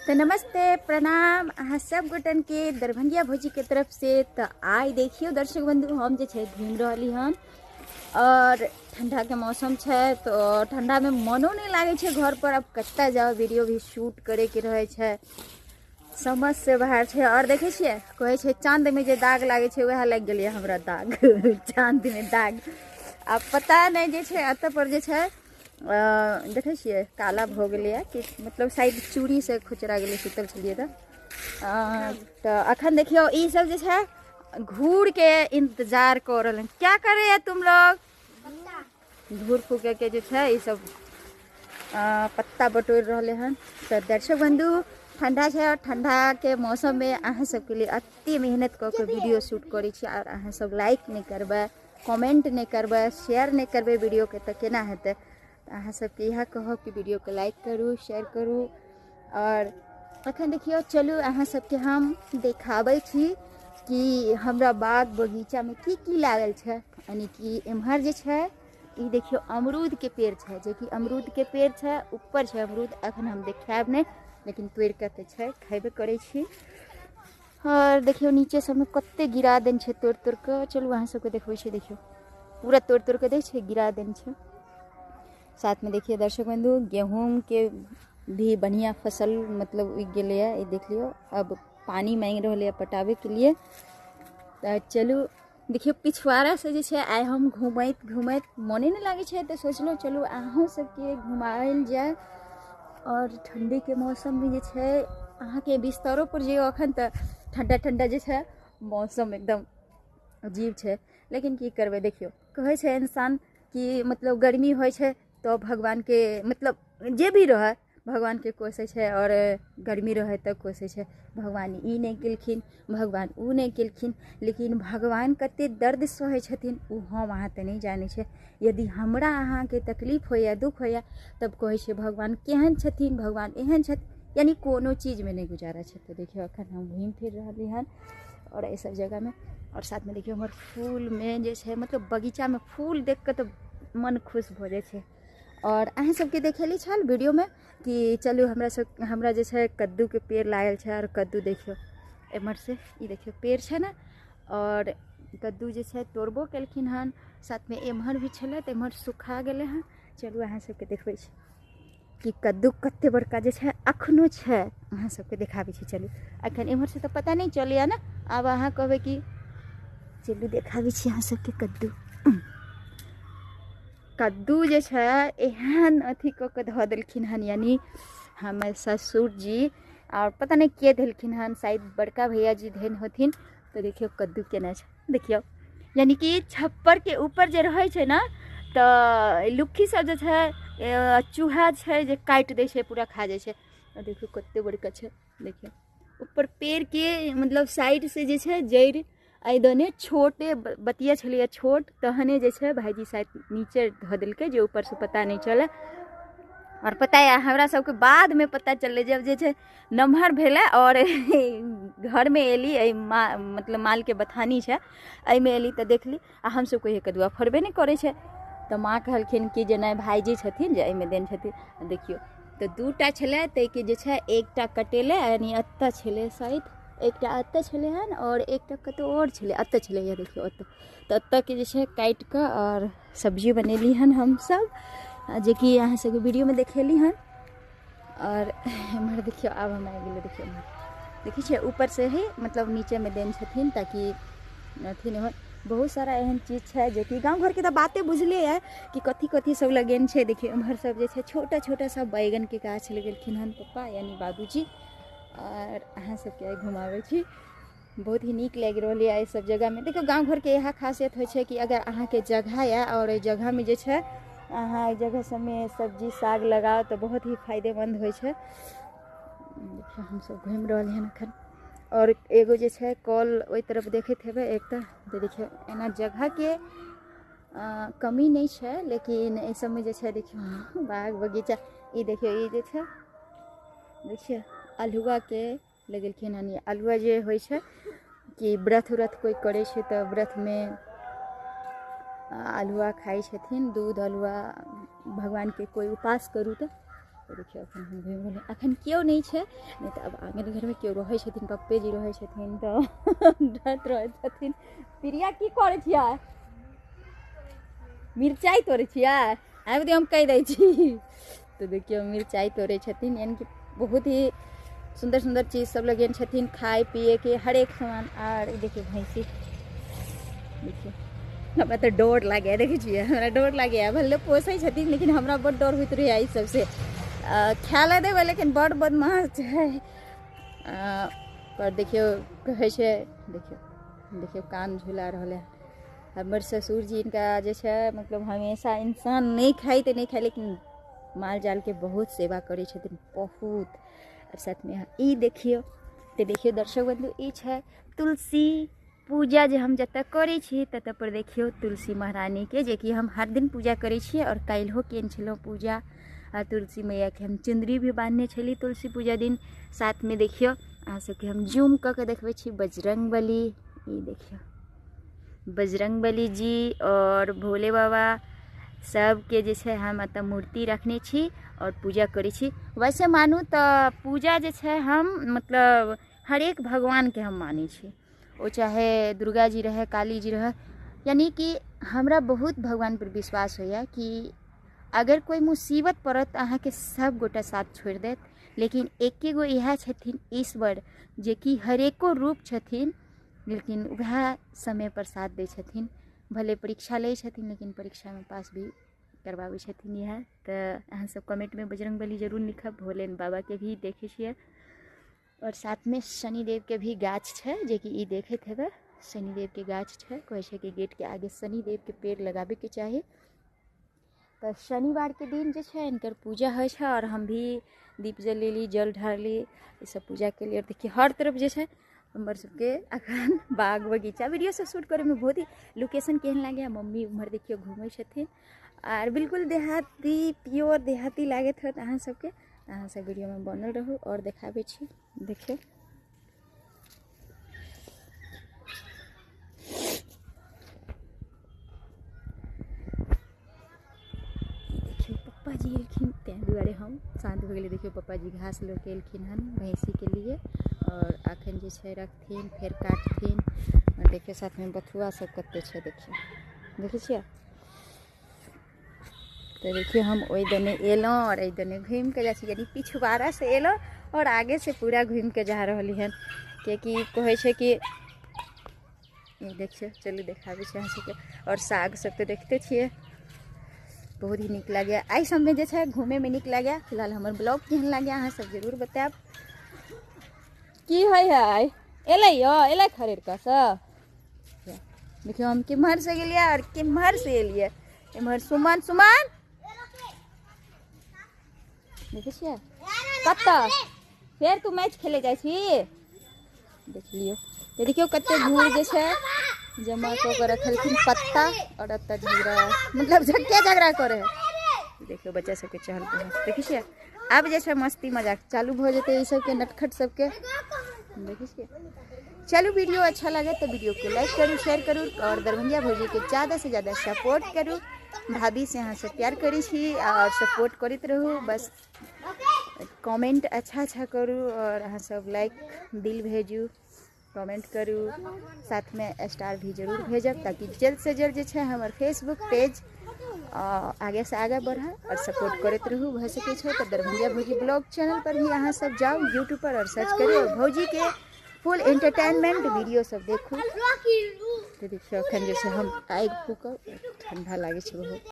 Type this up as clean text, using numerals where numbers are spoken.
तो नमस्ते प्रणाम अहाँ सब गोटन के दरभंगिया भौजी के तरफ से। तो आइ देखियो दर्शक बंधु, हम जे छै घूमि रहली हन और ठंडा के मौसम छै तो ठंडा में मनो नहीं लागे छै घर पर। अब कत्ता जाओ, वीडियो भी शूट करे के रहे छै, समझ से बाहर छै। और देखे छियै कहै छै चांद में जे दाग लागे छै वएह लागि गेलै हमरा दाग चांद में दाग। आब पता नहीं जे छै एतऽ पर जे छै देखै छियै काला भऽ गेलैए कि मतलब शायद चूड़ी से खुचरा गेलै, सुतल छलियै तऽ अखन देखियौ ई सब जे छै घूर के इंतजार कऽ रहल हन। क्या कर रहे हैं तुम लोग? घूर फूके के जे छै ई सब पत्ता बटोरि रहलै हन। तऽ दर्शक बंधु ठंडा छै और ठंडा के मौसम में अहाँ सबके लिए अते मेहनत कऽ के वीडियो शूट करै छी और अहाँ सब लाइक नहि करबै, कमेंट नहि करबै, शेयर नहि करबै वीडियो के तऽ केना हेतै। अहाँ सबके इएह कहब कि वीडियो के लाइक करू, शेयर करू। और अखन देखियौ चलू अहाँ सबके हम देखाबै छी कि हमरा बाग बगीचा में की की लागल छै। यानी कि एम्हर जे छै ई देखियौ अमरूद के पेड़ छै, जेकि अमरूद के पेड़ छै, ऊपर छै अमरूद, अखन हम देखायब नहि लेकिन तोड़ि कऽ तऽ छै, खेबे करै छी। और देखियौ नीचे सबमे कते गिरा देने छै तोड़ि तोड़ि कऽ। चलू अहाँ सबके देखबै छी, देखियौ पूरा तोड़ि तोड़ि कऽ दै छै, गिरा देने छै। साथ में देखिए दर्शक बंधु गेहूँ के भी बढ़िया फसल मतलब उगि गेलैए, ई देख लियौ। अब पानी मांगि रहल यऽ पटाबे के लिए। तऽ चलू देखियौ पिछवाड़ा से जे छै आइ हम घूमैत घूमैत मने नहि लागै छै तऽ सोचलहुँ चलू अहूँ सबके घुमायल जाय। और ठंडी के मौसम में जे छै अहाँके बिस्तरो पर जइयौ अखन तऽ ठंडा ठंडा जे छै मौसम एकदम अजीब छै, लेकिन की करबै। देखियौ कहै छै इंसान कि मतलब गर्मी होइ छै तो भगवान के मतलब जे भी रहै भगवान के कोसै छै, और गर्मी रहै तऽ कोसै छै भगवान ई नहि केलखिन, भगवान ओ नहि केलखिन, लेकिन भगवान कते दर्द सहै छथिन ओ हम अहाँ तऽ नहि जानै छै। यदि हमरा अहाँके तकलीफ होइए, दुख होइए, तब कहै छै भगवान केहन छथिन, भगवान एहन छथिन, यानी कोनो चीजमे नहि गुजारा छै। तऽ देखियौ अखन हम घूमि फिर रहली हन और एहि सब जगहमे। और साथमे देखियौ हमर फूलमे जे छै मतलब बगीचामे फूल देख कऽ तऽ मन खुश भऽ जाइ छै। और अहाँ सबके देखेली छल वीडियो में कि चलू हमरा सब हमरा जे छै कद्दू के पेड़ लागल छै। और कद्दू देखियौ एम्हर से ई देखियौ पेड़ छै ने, और कद्दू जे छै तोड़बो केलखिन हन, साथमे एम्हर भी छलै तऽ एम्हर सुखा गेलै हन। चलू अहाँ सबके देखबै छी कि कद्दू कते बड़का जे छै अखनो छै, अहाँ सबके देखाबै छी। चलू अखन एम्हर से तऽ पता नहि चलैया ने, आब अहाँ कहबै कि चलू देखाबै छी अहाँ सबके कद्दू। कद्दू जे छै एहन अथी कऽ के धऽ देलखिन हन, यानी हमर ससुर जी और पता नहीं के देलखिन हन, शायद बड़का भैया जी then होथिन। तऽ देखियौ कद्दू केना छै, देखियौ यानी कि छप्पर के ऊपर जे रहै छै ने तऽ लुक्खी सब जे छै चूहा छै जे काटि दै छै, पूरा खा जाइ छै। और देखियौ कते बड़का छै, देखियौ ऊपर पेड़ के मतलब साइड से जे छै जड़ि एहि दने छोटे बतिया छलैए छोट, तहने जे छै भाईजी शायद नीचे धऽ देलकै जे ऊपरसँ पता नहि चलै। और पता है हमरा सबके बादमे पता चललै जब जे छै नमहर भेलै और घरमे एली, एहि मतलब मालके बथानी छै एहिमे एली तऽ देखली आ हमसब कहियो कदुआ फड़बे नहि करै छै। तऽ माँ कहलखिन कि जे नहि भाईजी छथिन जे एहिमे देने छथिन। देखियौ तऽ दूटा छलै ताहिके जे छै एकटा कटेलै, यानी एतऽ छलै शायद, एकटा एतऽ छलै हन और एकटा कतौ और छलै, एतऽ छलै या देखियौ एतऽ। तऽ एतऽके जे छै काटि कऽ और सब्जी बनेली हन हमसब, जेकि अहाँ सबके वीडियोमे देखेली हन। और एम्हर देखियौ आब हम आबि गेलियै, देखियौ एम्हर देखै छियै ऊपर से ही मतलब नीचेमे देने छथिन ताकि अथी नहि हो। बहुत सारा एहन चीज छै जेकि गाँव घरके तऽ बाते बुझले यऽ कि कथी कथी सब लगेने छै। देखियौ एम्हर सब जे छै छोटा छोटा सब बैगनके गाछ लगेलखिन हन पप्पा यानी बाबूजी। और अहाँ सबके आइ घुमाबै छी, बहुत ही नीक लागि रहल यऽ एहि सब जगहमे। देखियौ गाँव घरके इएह खासियत होइ छै कि अगर अहाँके जगह यऽ और एहि जगहमे जे छै अहाँ एहि जगह सबमे सब्जी साग लगाउ तऽ बहुत ही फायदेमंद होइ छै। देखियौ हमसब घुमि रहल हन अखन। और एगो जे छै कल ओहि तरफ देखैत हेबै एकटा, तऽ देखियौ एना जगहके कमी नहि छै, लेकिन एहि सबमे जे छै देखियौ बाग बगीचा ई देखियौ ई जे छै देखियौ अल्हुआके लगेलखिन हन। अल्हुआ जे होइ छै कि व्रत व्रत कोइ करै छै तऽ व्रतमे अल्हुआ खाइ छथिन, दूध अल्हुआ भगवानके कोइ उपास करू तऽ। देखियौ अखन हम घुमि रहल, अखन केओ नहि छै, नहि तऽ आब आँगन घरमे केओ रहै छथिन, पप्पे जी रहै छथिन तऽ डरैत रहै छथिन। प्रिया की करै छियै? मिरचाइ तोड़ै छियै? आबि दियौ हम कहि दै छी। तऽ देखियौ मिरचाइ तोड़ै छथिन, यानी कि बहुत ही सुन्दर सुन्दर चीज सब लगेने छथिन खाय पिए के हरेक सामान। आर देखियौ भैंसी, देखियौ हमरा तऽ डर लागैए, देखै छियै हमरा डर लागैए, भले पोसै छथिन लेकिन हमरा बड डर होइत रहैए ई सबसे। खाय लए देबै लेकिन बड बदमाश छै। पर देखियौ कहै छै, देखियौ देखियौ कान झुला रहल है। हमर ससुर जी इनका जे छै मतलब हमेशा इंसान नहि खाइ तऽ नहि खाइ, लेकिन माल जाल के बहुत सेवा करै छथिन, बहुत। और साथ में ई देखियौ, तऽ देखियौ दर्शक बंधु ई छै तुलसी पूजा जे हम जतऽ करै छी ततऽ पर देखियौ तुलसी महारानी के, जेकि हम हर दिन पूजा करै छियै। और काल्हिओ केने छलहुँ पूजा, आ तुलसी मैया के हम चुन्दरी भी बांधने छली तुलसी पूजा दिन। साथ में देखियौ अहाँ सबके हम जूम कऽ के देखबै छी बजरंगबली, ई देखियौ बजरंगबली जी और भोले बाबा सबके जे छै हम एतऽ मूर्ति रखने छी और पूजा करै छी। वैसे मानू तऽ पूजा जे छै हम मतलब हरेक भगवानके हम मानै छी, ओ चाहे दुर्गा जी रहै काली जी रहै, यानी कि हमरा बहुत भगवान पर विश्वास होइए कि अगर कोई मुसीबत पड़त तऽ अहाँके सब गोटा साथ छोड़ि देत, लेकिन एके गो इएह छथिन ईश्वर जेकि हरेको रूप छथिन, लेकिन वएह समय पर साथ दै छथिन। भले परीक्षा लै छथिन लेकिन परीक्षामे पास भी करबाबै छथिन इएह। तऽ अहाँ सब कमेंटमे बजरंगबली जरूर लिखब, भोले बाबाके भी देखै छियै। और साथमे शनिदेवके भी गाछ छै, जेकि ई देखैत हेबै शनिदेवके गाछ छै। कहै छै कि गेटके आगे शनिदेवके पेड़ लगाबैके चाही। तऽ शनिवारके दिन जे छै हिनकर पूजा होइ छै और हम भी दीप जलेली, जल ढारली, ई सब पूजा केली। और देखियौ हर तरफ जे छै हमर सबके अखन बाग बगीचा। वीडियो सब शूट करैमे बहुत ही लोकेशन केहन लागैए। मम्मी उम्हर देखियौ घूमै छथिन आर बिल्कुल देहाती प्योर देहाती लागैत होत अहाँ सबके। अहाँ सब वीडियोमे बनल रहू और देखाबै छी। देखियौ देखियौ पप्पा जी एलखिन, ताहि दुआरे हम शान्त भऽ गेलियै। देखियौ पप्पा जी घास लऽ के एलखिन हन भैंसीके लिए और अखन जे छै रखथिन फेर काटथिन। और देखियौ साथमे बथुआ सब कते छै, देखियौ देखै छियै। तऽ देखियौ हम ओहि दने एलहुँ और एहि दने घूमि कऽ जाइ छी, यानी पिछवाड़ा से एलहुँ और आगे से पूरा घूमि कऽ जा रहली हन, कियाकि कहै छै कि देखियौ चलू देखाबै छी अहाँ सबके। और साग सब तऽ देखते छियै, बहुत ही नीक लागैए। एहि सबमे जे छै घूमैमे नीक लागैए। फिलहाल हमर ब्लॉग केहन लागैए अहाँ सब जरूर बतायब। की होइ है एलै यौ, एलै खरीद कऽ सब। देखियौ हम केम्हर से गेलियै और केम्हर से एलियै। एम्हर सुमन, सुमन देखै छियै कतऽ फेर तू मैच खेले जाइ छी, देख लियौ। तऽ देखियौ कते घूर जे छै जमा कऽ के रखलखिन पत्ता और एतऽ झगड़ा मतलब झक्के झगड़ा करे है। देखियौ बच्चा सबके चहल पहल देखै छियै। आब जे छै मस्ती मजाक चालू भऽ जेतै ई सबके नटखट सबके, देखै छियै। चलू वीडियो अच्छा लगे तो वीडियो को लाइक करू, शेयर करू और दरभंगिया भौजी के ज़्यादा से ज़्यादा सपोर्ट करू। भाभी से अहाँ सब प्यार करै छी और सपोर्ट करैत रहू। बस कमेंट अच्छा अच्छा करू और अहाँ सब लाइक दिल भेजू, कमेंट करू, साथ में स्टार भी जरूर भेजब ताकि जल्द से जल्द जे छै हमर फेसबुक पेज आगे से आगे बढ़े और सपोर्ट करैत रहू। भऽ सकै छै तऽ दरभंगिया भौजी ब्लॉग चैनल पर भी अहाँ सब जाउ यूट्यूब पर और सर्च करू और भौजी के फुल एंटरटेनमेंट वीडियो सब देखू। तऽ देखियौ अखन जे छै हम आगि फूकब, ठंडा लागै छै बहुत।